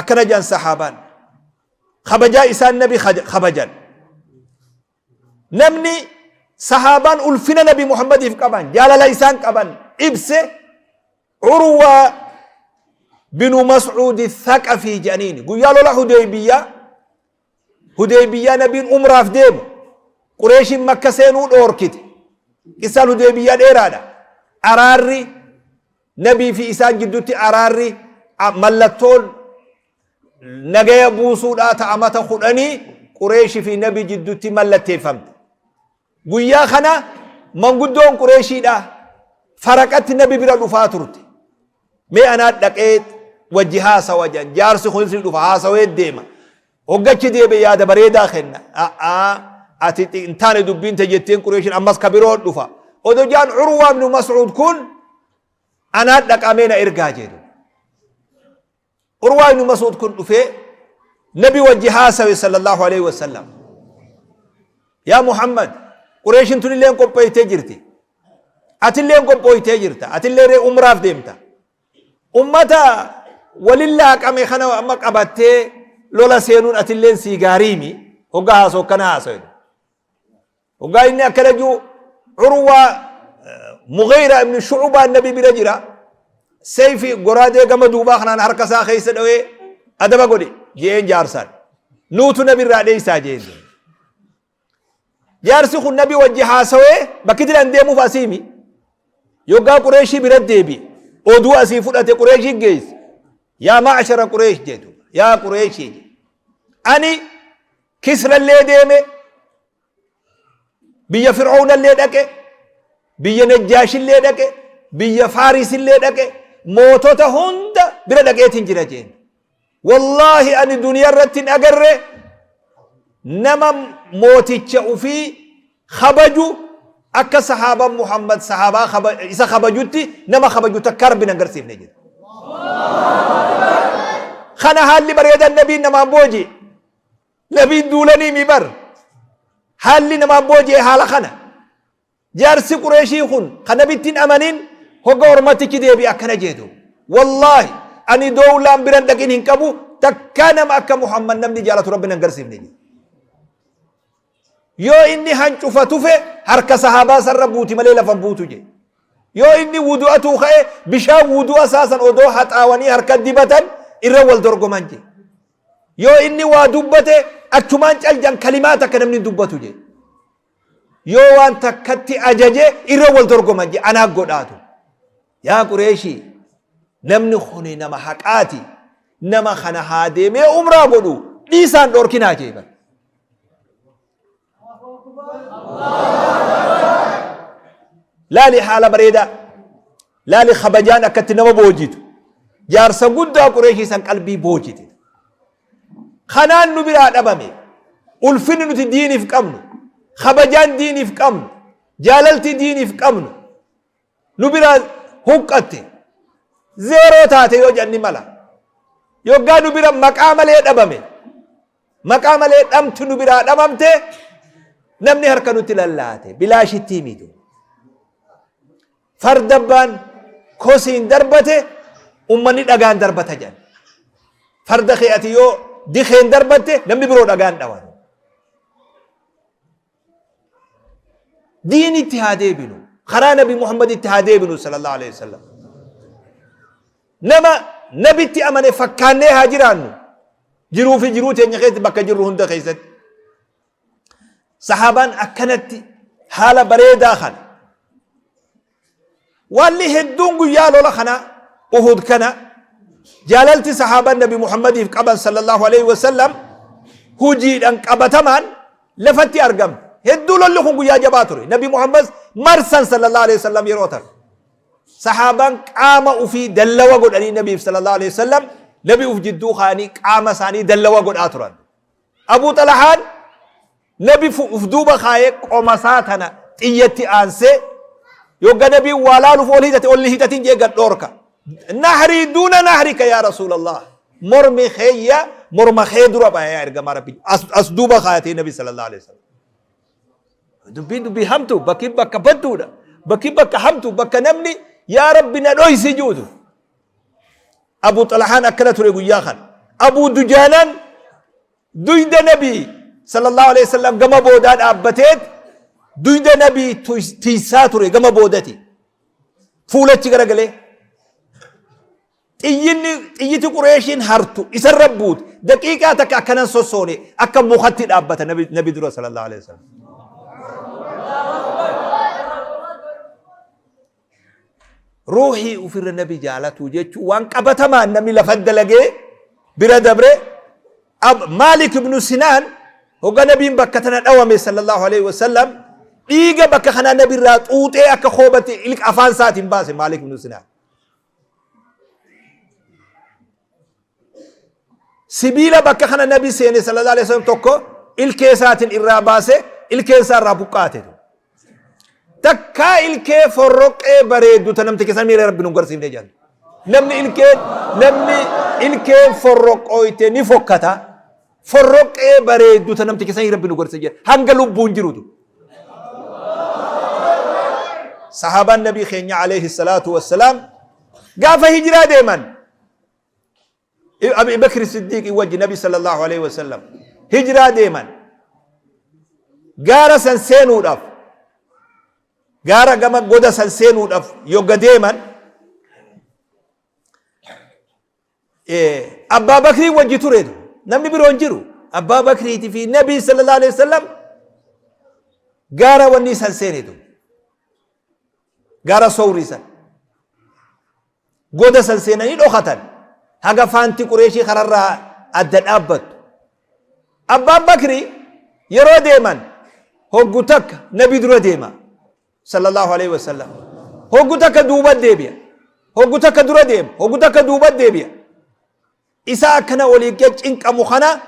Akkana jedhan sahaabaan. Kabajaa isaan nabi kabajan. Namni sahaabaan ulfina nabi Muhammadiif qaban, jaalala isaan qaban ibse Urwaa binu Mas'uudi Thaqafii jedhaniini. Guyyaa lola Hudeybiyyaa Hudeybiyyaa nabiin umraaf deemu Qureeshiin Makka seenuu dhoorkite. Qissaan Hudeybiyyaa dheeraadha. Araarri nabii fi isaan jidduutti araarri mallattoon nagaya buusuudhaa ta amata kudhanii Qureeshi fi nabii jidduutti mallatteeffamte. Guyyaa kana manguddoon Qureeshiidha faraqatti nabi bira dhufaa turte. Mee anaa dhaqee wajji haasawa jedhan jaarsi kunis ni dhufa haasawee deema. Hoggachi deebe yaada bareedaa kenna. A'aa ati hin taane dubbiin te jetteen Qureeshiin ammas ka biroo dhufa. Odo jaan Urwaa ibn Mas'uud kun anaa dhaqamee na ergaa jedhu. Urwaa ibn Mas'uud kun dhufee nabi wajji haasawe sallallahu alaihi wasallam. Yaa Muhammad Qureeshiin tunilleen qopheessitee jirti. Atilleen qophooytee jirta. Atillee ree umraaf deemta. Ummata walin laaqame kana amma qabattee lola seenuun atilleen sii gaariimi. Hoggaa haasoo akkana haasawe. Hoggaa inni akkana jiru Urwaa Mughayra ibn Shu'baa nabi bira jira. Seyfi goraadee gama duubaa kanaan harka isaa keessa dhawee adaba godhe je'een jaarsaan. Nuutu nabi irraa dheeysaa je'een. Jaarsi kun nabi wajji haasawee bakki jiran deemuuf asiimi. Yoggaa Qureeshii bira deebi'e. Oduu asii fudhate Qureeshii geesse. Yaa ma'ashara Qureesh jedhu. Yaa Qureeshii jedhu. Ani Kisrallee deeme biyya Fir'oownallee dhaqe biyya Najjaashillee dhaqe biyya Faarisillee dhaqe mootota hunda bira dhaqeetiin jira jeen. Wallaahi ani duniyaa irratti hin agarre nama mooticha ufii kabaju akka sahaabaan Muhammad sahaabaa isa kabajutti nama kabaju takka rabbi hin agarsiifne jedha. Kana haalli bareedan nabiin namaan booji'e. Nabiin duulanii mi bar. Haalli namaan booji'e haala kana. Jaarsi Qureeshii kun ka nabitti hin amanin hogga ormatichi deebi'e akkana jeetu. Wallaahi ani doowlaan biran dhaqin hin qabu takkaa nama akka Muhammad namni jaalatu rabbi nan garsiifne jedhe. Yoo inni hancufa tufe harka sahaabaa sarra buuti malee lafa hin buutu jedhe. Yoo inni wudu'atuu ka'e bishaan wudu'a isaa san odoo haxaawanii harka dibatan irra wal dorgoman jedhe. Yoo inni waa dubbate achumaan caljan kalimaa takka namni hin dubbatu jedhe. Yoo waan takkatti ajaje irra wal dorgoman jedhe anaa godhaatu. Yaa Qureeshii namni kuni nama haqaati nama kana haa deemee umraa godhu dhiisaan dhorkinaa jee bar. Laali haala bareedaa laali kabajaan akkatti nama boojitu jaarsa guddaa Qureeshii san qalbii boojite. Kanaan nu biraa dhabame. Ulfinni nuti diiniif qabnu, kabajaan diiniif qabnu, jaalalti diiniif qabnu nu biraa huqqatte. Zeeroo taate yoo jedhan ni mala. Yoggaa nu bira maqaa malee dhabame, maqaa malee dhamtu nu biraa dhabamte namni harka nutti lallaate bilaashitti miti. Farda abbaan kosiin darbate ummanni dhagaan darbata jedhan. Farda kee ati yoo dikeen darbatte namni biroo dhagaan dhawan. Diinitti haa deebinu. Karaa Nabi Muhammaditti haa deebinu sallallahu alaihi wasallam. Nama nabitti amane fakkaannee haa jiraannu. Jiruu fi jiruu teenya keessatti bakka jirru hunda keessatti. Sahaabaan akkanatti haala bareedaa kana Waalli hedduun guyyaa lola kana Uhud kana jaalalti sahaabaan Nabi Muhammadiif qaban sallallahu alaihi wasallam hujiidhaan qabatamaan lafatti argamte. Hedduu lolli kun guyyaa jabaa ture. Nabi Muhammad marsan sallallahu alaihi wasallam yeroo ta'u. Sahaabaan qaama ufii dallawa godhanii Nabiif sallallahu alaihi wasallam Nabi uf jidduu kaanii qaama isaanii dallawa godhaa turan. Abuu Xalahaan Nabi uf duuba kaayee qoma isaa tana xiyyatti aansee yogga nabiin waa laaluuf ol hiixate ol hin hiixatin jee gad dhoorka. Nahrii duuna nahrika yaa Rasuulallah. Mormi keeyya morma kee dura baya yaa ergamaa Rabbi. As duuba kaayatee nabi sallallahu alaihi wasallam. Dubbiin dubbii hamtu bakki bakka badduudha. Bakki bakka hamtu bakka namni yaa Rabbi na dhoysi juutu. Abu Xalahaan akkana ture guyyaa kana. Abuu Dujaanaan duyda Nabii sallallahu alaihi wasallam gama boodaa dhaabbateet duyda Nabii tiisaa ture gama boodati. Fuulachi garagalee. Xiyyinni xiyyiti Qureeshiin hartu isarra buute daqiiqaa takka akkanan sossoone akka mukatti dhaabbata nabi, nabi dura sallallahu alaihi wasallam. Ruuhii ofirra nabi jaalatu jechuun waan qabatamaan namni lafa dalagee bira dabre Maalik ibnu Sinaan hogga nabiin bakka tana dhawame sallallahu alaihi wasallam dhiiga bakka kanaa nabirraa xuuxee akka koobatti ilka afaan isaatiin baase Maalik ibnu Sinaan. Sibiila bakka kana nabi seene sallallahu alaihi wasallam tokko ilkee isaatiin irraa baase ilkeen isaa irraa buqqaate. Takkaa ilkee forroqqee bareeddu ta namti keessan miira rabbi nu garsiifne jedhan. Namni ilkee namni ilkeen forroqqooyte ni fokkata. Forroqqee bareeddu ta namti keessan rabbi nu garsiifne jedhan. Hanga lubbuun jirutu. Sahaabaan nabii keenya alayhi salaatu wassalaam gaafa hijiraa deeman Abi Bakri Siddiiqi wajji nabi sallallahu alayhi wasallam hijiraa deeman gaara san seenuudhaaf gaara gama goda san seenuudhaaf yogga deeman Abbaa Bakrii wajji tureetu namni biroo hin jiru. Abbaa Bakriitii fi Nabii sallallahu alaihi wasallam gaara wanni san seenetu. Gaara sowrii san. Goda san seenanii dhokatan. Haga faanti Qureeshii kararraa adda dhaabbattu. Abbaan Bakrii yeroo deeman hoggu takka Nabi dura deema. Sallallahu alaihi wasallam. Hoggu takka duuba deebi'a. Hoggu takka dura deema. Hoggu takka duuba deebi'a. Isa akkana olii gad cinqamu kana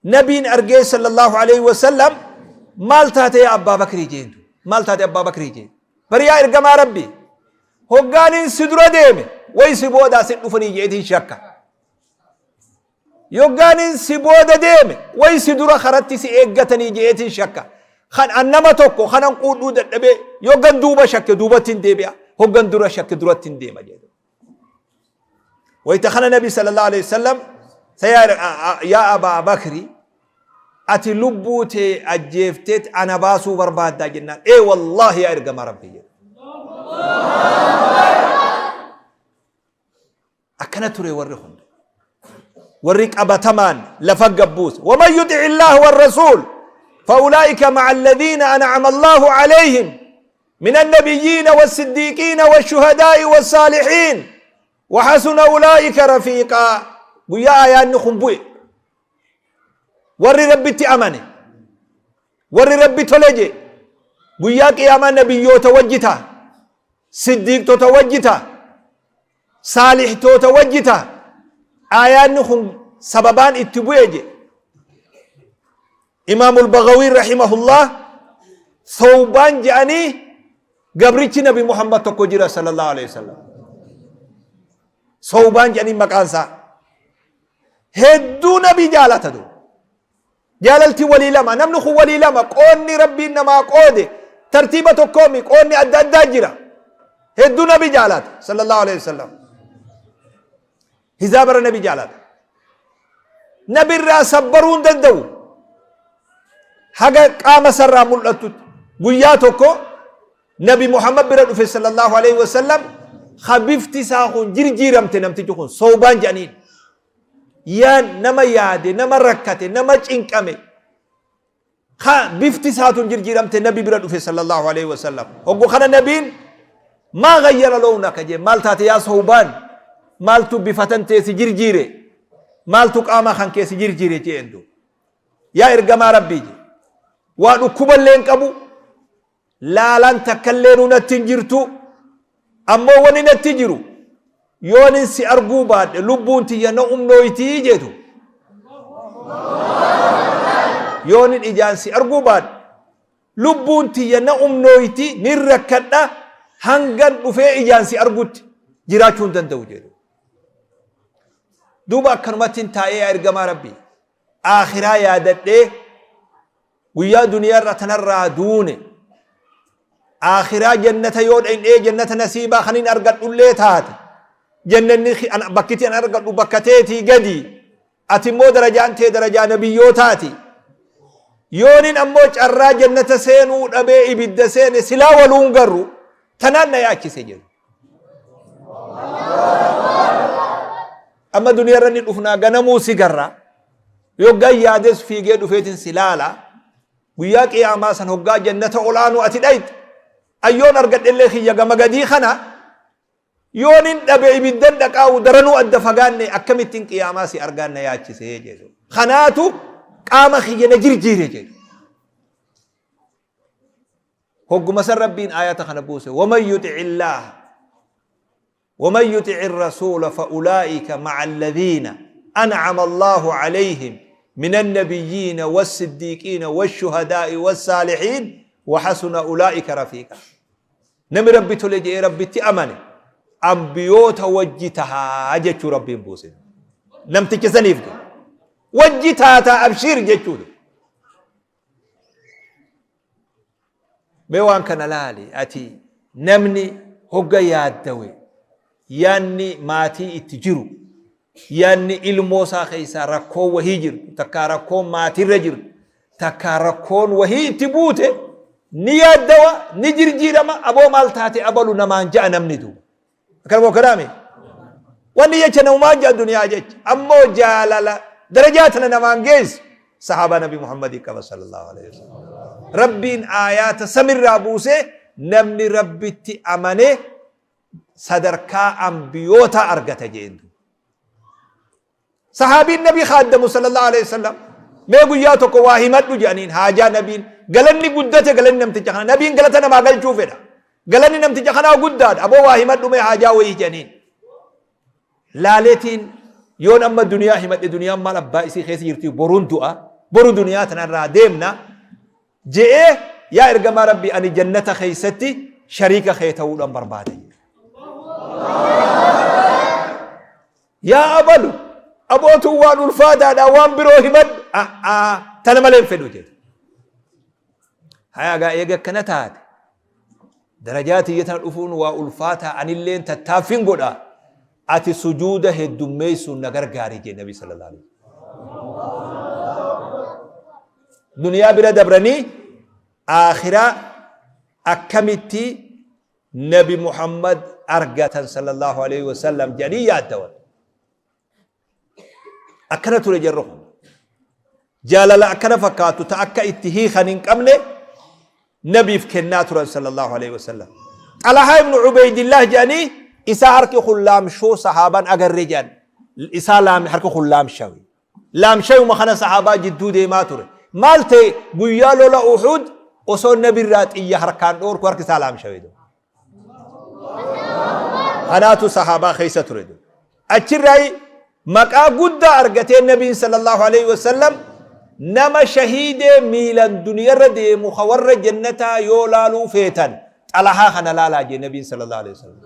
nabiin argee sallallahu alaihi wasallam maal taate yaa Abbaa Bakrii jeentu. Maal taate Abbaa Bakrii jeen. Bari yaa ergamaa Rabbii. Hoggaanin si dura deeme wayi si boodaa si dhufanii jeetiin shakka. Yoggaanin si booda deeme way si dura karatti si eeggatanii je'eetin shakka. Kan an nama tokko kanan quudhuu dadhabee yoggan duuba shakke duubatti hin deebi'a. Hoggan dura shakke duratti hin deema jedhe. Wayita kana Nabi sallallahu alaihi wasallam yaa Abaa Bakri ati lubbuu tee ajjeefteet ana baasuu barbaaddaa jennaan. Ee wallaahi yaa ergamaa Rabbii jedhe. Akkana ture warri kun. Warri qabatamaan lafa gabbuuse. Waman yuxi'i Allaha warrasuul fa'ulaa'ika ma'a alladhiina an'ama Allahu alayhim min annabiyyiina wassiddiiqiina washuhadaa'i wassaalihiin wahasuna ulaa'ika rafiiqaa. Guyyaa aayaanni kun bu'e. Warri Rabbitti amane, warri Rabbi tole je, guyyaa qiyaamaa nabiyyoota wajji ta'a, siddiiqtota wajji ta'a, saalihtoota wajji ta'a. Aayaanni kun sababaan itti bu'e je. Imaamul Bagawiin rahimahullah Thawbaan je'anii gabrichi Nabi Muhammad tokko jira sallallahu alaihi wasallam. Thawbaan je'anii maqaan isaa. Hedduu Nabi jaalata du. Jaalalti walii lama namni kun walii lama qoonni Rabbiin namaa qoode tartiiba tokkoomi qoonni adda addaa jira. Hedduu Nabi jaalata sallallahu alaihi wasallam. Hizaa bara Nabi jaalata. Nabi irraa sabbaruu hin danda'u. Haga qaama sarraa mul'attutti guyyaa tokko Nabi Muhammad bira dhufe sallallahu alaihi wasallam ka bifti isaa kun jirjiiramte namtichi kun soobaan jedhaniin. Yaa nama yaade, nama rakkate, nama cinqame ka bifti isaatun jirjiiramte Nabi bira dhufe sallallahu alaihi wasallam. Hoggu kana Nabiin maa gayyara lownaka jee maal taate yaa soobaan maaltu bifatan tee si jirjiire maaltu qaama kan kee si jirjiire jeen du. Yaa ergamaa Rabbii jee waa dhukkuballee hin qabu Laalaan takkalleenu natti hin jirtu, ammoo wani natti jiru yoonin si arguu baadhe lubbuun tiyya na umnooytii jeetu. Yoonin ijaan si arguu baadhe lubbuun tiyya na umnooyti nin rakkadha hangan dhufee ijaan si argutti jiraachuu hin danda'u jedhu. Duuba akkanumatti hin taa'ee yaa ergamaa Rabbii aakhiraa yaadadhee Guyyaa duniyaarra tanarraa duune aakhiraa jannata yoo dhayndhee jannata nasiibaa kanin argadhullee taate jannanni bakkiti an argadhu bakka teetii gadi. Ati immoo darajaan tee darajaa nabiyyootaati. Yoonin ammoo carraa jannata seenuu dhabee ibidda seene silaa waluun garru tanaan na yaachise jedhu. Amma duniyaa irra ni dhufnaa ganamuu si garra. Yoggaan yaades fiigee dhufeetin si laala. Guyyaa qiyaamaa san hoggaa jannata olaanuu ati dhayxe. Ayyoon argadhellee kiyya gama gadii kana Yoonin dhabe ibiddan dhaqaa'u daranuu adda fagaanne akkamittiin qiyaamaa si argaan na yaachise jedhu. Kanaatu qaama kiyya na jirjiire jedhu. Hogguma san Rabbiin aayata kana buuse. Waman yuxi'illaaha waman yuxi'i rasuula fa'ulaa'ika ma'a alladhiina an'ama Allaahu alayhim min annabiyyiina wassiddiiqiina washuhadaa'i wassaalihiin wa hasuna ulaa'ika rafiiqa. Nami Rabbi tole je'ee Rabbitti amane ambiyoota wajji tahaa jechuu Rabbiin buuse. Namticha saniif jedhe. Wajji taataa abshiir jechuudha. Mee waan kana laali ati namni hogga yaaddawe yaanni maatii itti jiru yaanni ilmoo isaa keessaa rakkoon wahii jirtu takkaa rakkoon maatiirra jirtu takkaa rakkoon wahii itti buute ni yaaddawa ni jirjiirama aboo maal taate abalu namaan ja'a namni duuba akkana moo kanaami wanni jecha namumaan ja'a duniyaa jecha ammoo jaalala darajaa tana namaan geessu sahaabaa nabi Muhammadii qaba sallallahu alaihi wasallam rabbiin aayaata samirraa buusee namni rabbitti amanee sadarkaa ambiyootaa argata jeen duuba. Sahaabiin nabii kaaddamu sallallahu alaihi wasallam mee guyyaa tokko waa himadhu jedhaniin haajaa nabiin galanni guddate galanni namticha kana nabiin galata namaa galchuu fedha galanni namticha kanaa guddaadha aboo waa himadhu mee haajaa wayii jedhaniin laaleetiin yoon amma duniyaa himadhe duniyaan maal abbaa isii keessa jirti boruun du'a boru duniyaa tanarraa deemna Je'ee, Yaa Ergamaa Rabbii ani jannata keessatti shariika kee ta'uudhaan barbaada jedhe. Yaa abalu abootuun waan ulfaataadha waan biroo himadhu a'aa tana malee hin fedhu jedhe. Hayaa gaa eega akkana taate darajaa tiyya tana dhufuun waa ulfaataa anilleen tattaaffiin godha ati sujuuda heddummeessuun na gargaari jedhe nabi sallallahu alaihi wasallam. Duniyaa bira dabranii aakhiraa akkamitti nabi Muhammad argatan sallallahu alaihi wasallam jedhanii yaaddawan. Akkana ture jarri kun. Jaalala akkana fakkaatu ta akka itti hiikan hin qabne nabiif kennaa turan sallallahu alaihi wasallam. Xalahaa ibnu Ubeydillah jedhanii isaa harki kun laamshoo sahaabaan agarre jedhan. Isaa laam harki kun laamshawe. Laamshayuma kana sahaabaa jidduu deemaa ture. Maal ta'e guyyaa lola Uhud osoo nabirraa xiyya harkaan dhoorku harki isaa laamshawe. Kanaatu sahaabaa keessa ture. Achirraa maqaa guddaa argatee nabiin sallallahu alaihi wasallam nama shahiidee miilan duniyarra deemu ka warra jannataa yoo laaluu feetan xalahaa kana laalaa jee nabiin sallallahu alaihi wasallam.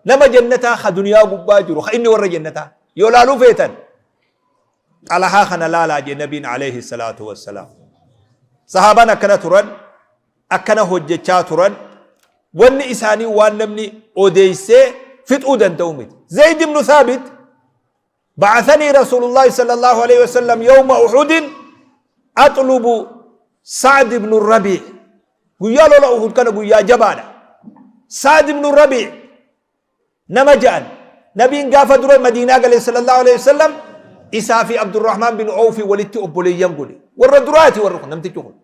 Nama jannataa ka duniyaa gubbaa jiru ka inni warra jannataa yoo laaluu feetan xalahaa kana laalaa jee nabiin alaihi salaatu wassalaam. Sahaabaan akkana turan akkana hojjechaa turan wanni isaanii waan namni odeessee fixuu danda'u miti. Zayd ibnu Thaabit بعثني رسول الله صلى الله عليه وسلم يوم أحد أطلب سعد بن الربيع guyyaa lola Uhud kana guyyaa jabaadha. Sa'ad ibn Rabii nama ja'an nabiin gaafa dura Madiinaa gale sallallahu alaihi wasallam isaa fi Abdurrahmaan bin Awfi walitti obboleeyyan godhe. Warra duraati warri kun namtichi kun.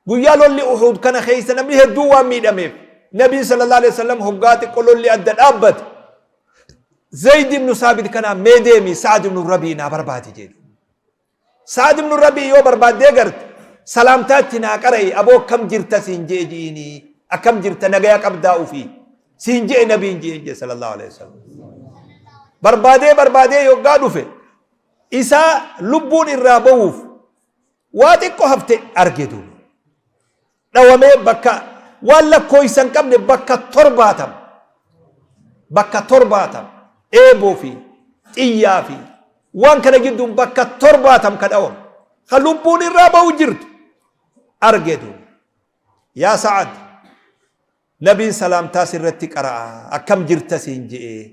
Guyyaa lolli Uhud kana keessa namni hedduun waan miidhameef nabiin sallallahu alaihi wasallam hoggaa xiqqoo lolli adda dhaabbate. Zayd ibn Saabit kanaan mee deemi Sa'ad ibn Rabii naa barbaadi jedhe. Sa'ad ibn Rabii yoo barbaaddee garte salaamtaa itti naa qara'i aboo akkam jirta siin je'e ji'iini akkam jirta nagaya qabdaa ufii siin je'e nabiin je'een je'e sallallahu alaihi wasallam. Barbaadee barbaadee yoggaa dhufe isaa lubbuun irraa ba'uuf waa xiqqoo hafte arge duuba. Dhawamee bakka waan lakkooysa hin qabne bakka 70 bakka 70 eeboo fi xiyyaa fi waan kana gidduun bakka 70 ka dhawame ka lubbuun irraa ba'u jirtu arge duuba. Yaa Sa'ad nabiin salaamtaa sirratti qara'a akkam jirta siin je'ee.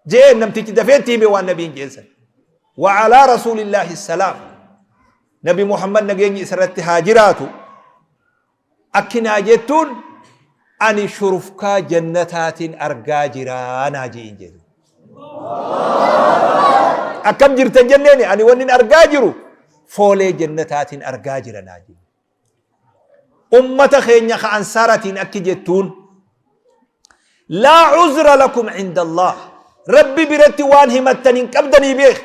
Je'een namtichi dafee itti hime waan nabiin je'en san. Wa alaa rasuulillaahi salaam. Nabi Muhammad nageenyi isarratti haa jiraatu. Akki naa jettuun ani shurufkaa jannataatiin argaa jiraa naa je'in jedhu. Akkam jirtan jenneeni ani wannin argaa jiru foolee jannataatiin argaa jira naa jedhu. Ummata keenya ka ansaaratiin akki jettuun laa uzra lakum cinda Allah rabbi biratti waan himattan hin qabdanii beek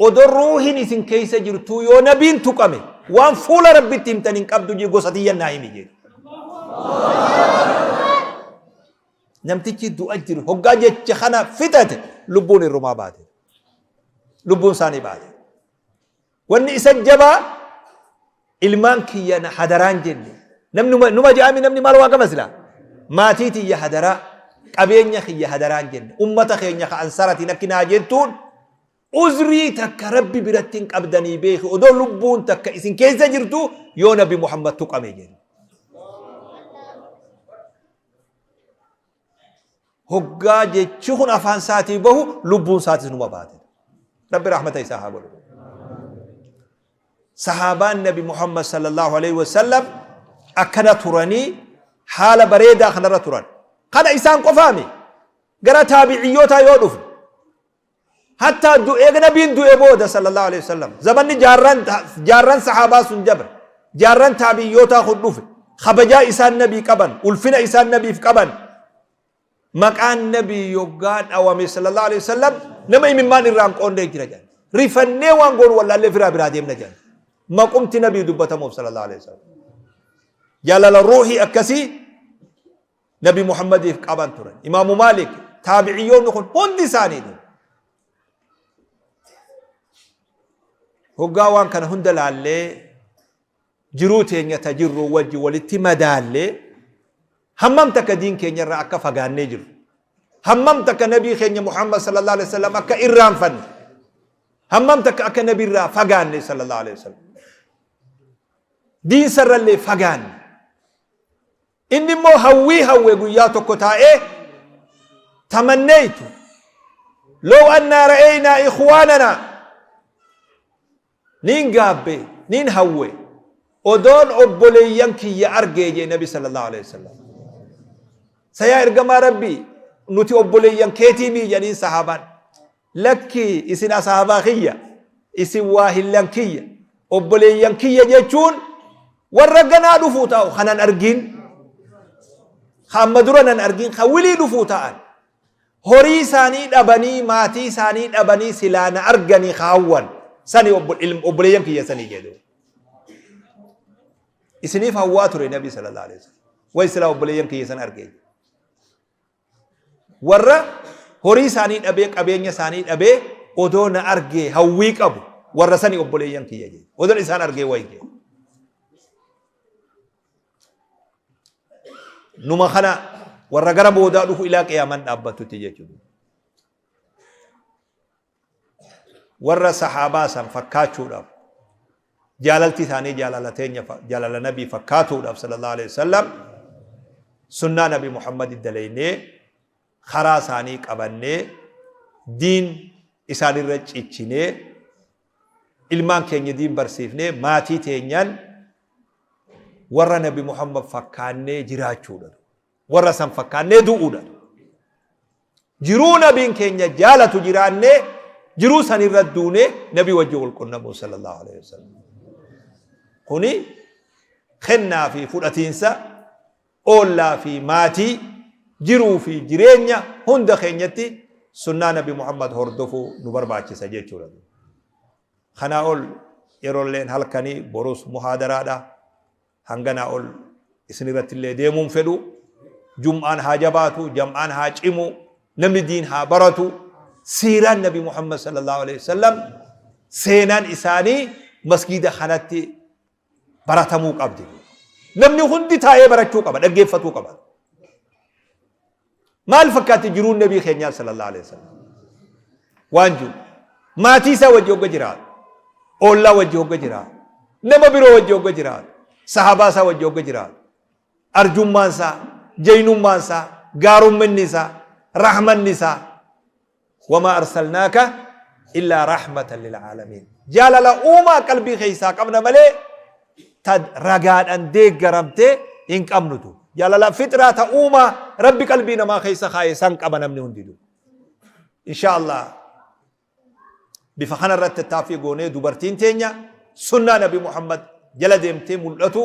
odoo ruuhin isin keessa jirtuu yoo nabiin tuqame waan fuula rabbitti himtan hin qabdu jee gosa tiyyan naa himi jedhe. Namtichi du'a jiru hoggaa jecha kana fixate lubbuun irrumaa baate. Lubbuun isaanii baate. Wanni isa jabaa ilmaan kiyya na hadaraan jenne. Namni numa ja'ami namni maal waa qaba silaa? Maatii tiyya hadaraa, qabeenya kiyya hadaraan jenne. Ummata keenya ka ansaratiin akki naa jettuun uzrii takka rabbi biratti hin qabdanii beeki odoo lubbuun takka isin keessa jirtu yoo nabi Muhammad tuqame jedhe. Hoggaa jechi kun afaan isaatii bahu lubbuun isaatis numa baate. Rabbi rahmata isaa haa godhu. Sahaabaan Nabi Muhammad sallallahu alaihi wasallam akkana turanii haala bareedaa kanarra turan. Kana isaan qofaami. Gara taabiciyyootaa yoo dhufne Hattaa eega nabiin du'e booda sallallahu alaihi wasallam zamanni jaarran jaarran sahaabaa sun dabre jaarran taabiyyootaa kun dhufe kabajaa isaan nabii qaban ulfina isaan nabiif qaban maqaan nabii yoggaa dhawame sallallahu alaihi wasallam nama imimmaan irraan qoondee jira jedhan rifannee waan goonu wallaallee firaa biraa deemna jedhan maqumti nabii dubbatamuuf sallallahu alaihi wasallam jaalala ruuhii akkasii Nabi Muhammadiif qaban turan. Imaamu Maalik, taabiciyyoonni kun hundi isaaniitu. Hoggaa waan kana hunda laallee jiruu teenya ta jirru wajji walitti madaallee hammam takka diin keenya irraa akka fagaannee jirru. Hammam takka nabii keenya Muhammad sallallahu alaihi wasallam akka irraanfanne. Hammam takka akka nabi irraa fagaanne sallallahu alaihi wasallam. Diin sarrallee fagaanne. Inni immoo hawwii hawwe guyyaa tokko taa'ee tamanneeytu low annaa ra'eynaa ikhwaananaa niin gaabbe niin hawwe odoon obboleeyyan kiyya argee jee nabi sallallahu alaihi wasallam sayaa ergamaa rabbii nuti obboleeyyan keetii mii jedhaniin sahaabaan Lakki isin asahabaa kiyya, isin waahillan kiyya, obboleeyyan kiyya jechuun warra ganaa dhufuu taa'u kan nan argin, ka amma dura nan argin, ka wilii dhufuu ta'an. Horii isaanii dhabanii, maatii isaanii dhabanii silaa na arganii ka hawwan sani obboleeyyan kiyya sanii jedhu. Isiniif hawwaa ture Nabi sallallahu alaihi wasallam. Way silaa obboleeyyan kiyya san argee. Warra horii isaanii dhabee qabeenya isaanii dhabee odoo na argee hawwii qabu warra sani obboleeyyan kiyya jedhe. Odoon isaan argee wayi jedhe. Numa kana warra gara boodaa dhufu ilaa qiyaaman dhaabbattutti jechuudha. Warra sahaabaa san fakkaachuudhaaf jaalalti isaanii jaalala teenya jaalala nabii fakkaatuudhaaf sallallahu alaihi wasallam sunnaa nabi Muhammad dalaynee karaa isaanii qabannee diin isaanirra cichinee ilmaan keenya diin barsiifnee maatii teenyaan warra nabi Muhammad fakkaannee jiraachuudha. Warra san fakkaannee du'uudha. Jiruu nabiin keenya jaalatu jiraannee jiruu san irra duunee nabii wajjin wal qunnamuu sallallahu alaihi wasallam. Kuni kennaa fi fudhatiinsa oollaa fi maatii jiruu fi jireenya hunda keenyatti sunnaa nabi Muhammad hordofuu nu barbaachisa jechuudha. Kanaa ol yeroolleen halkanii borus muhaadaraadha. Hanganaa ol isin irrattillee deemuu hin fedhu. Jum'aan haa jabaatu, jam'aan haa cimu, namni diin haa baratu. Siiraan Nabi Muhammad sallallahu alaihi wasallam seenaan isaanii masgiida kanatti baratamuu qabdi. Namni hundi taa'ee barachuu qaba, dhaggeeffatuu qaba. Maal fakkaatti jiruun nabii keenyaa sallallahu alaihi wasallam? Waan jiru. Maatii isaa wajji hogga jiraatu. Oollaa wajji hogga jiraatu. Nama biroo wajji hogga jiraatu. Sahabaa isaa wajji hogga jiraatu. Arjummaan isaa, jaynummaan isaa, gaarumminni isaa, rahmanni isaa. Wamaa arsalnaaka illaa rahmatan lil aalamiin. Jaalala uumaa qalbii keessaa qabna malee ta ragaadhaan deeggaramte hin qabnutu. Jaalala fixraa ta uumaa Rabbi qalbii namaa keessa kaaye san qaba namni hundinuu. Insha Allah bifa kana irratti tattaaffii goonee dubartiin teenya sunnaa Nabi Muhammad jala deemtee mul'atu.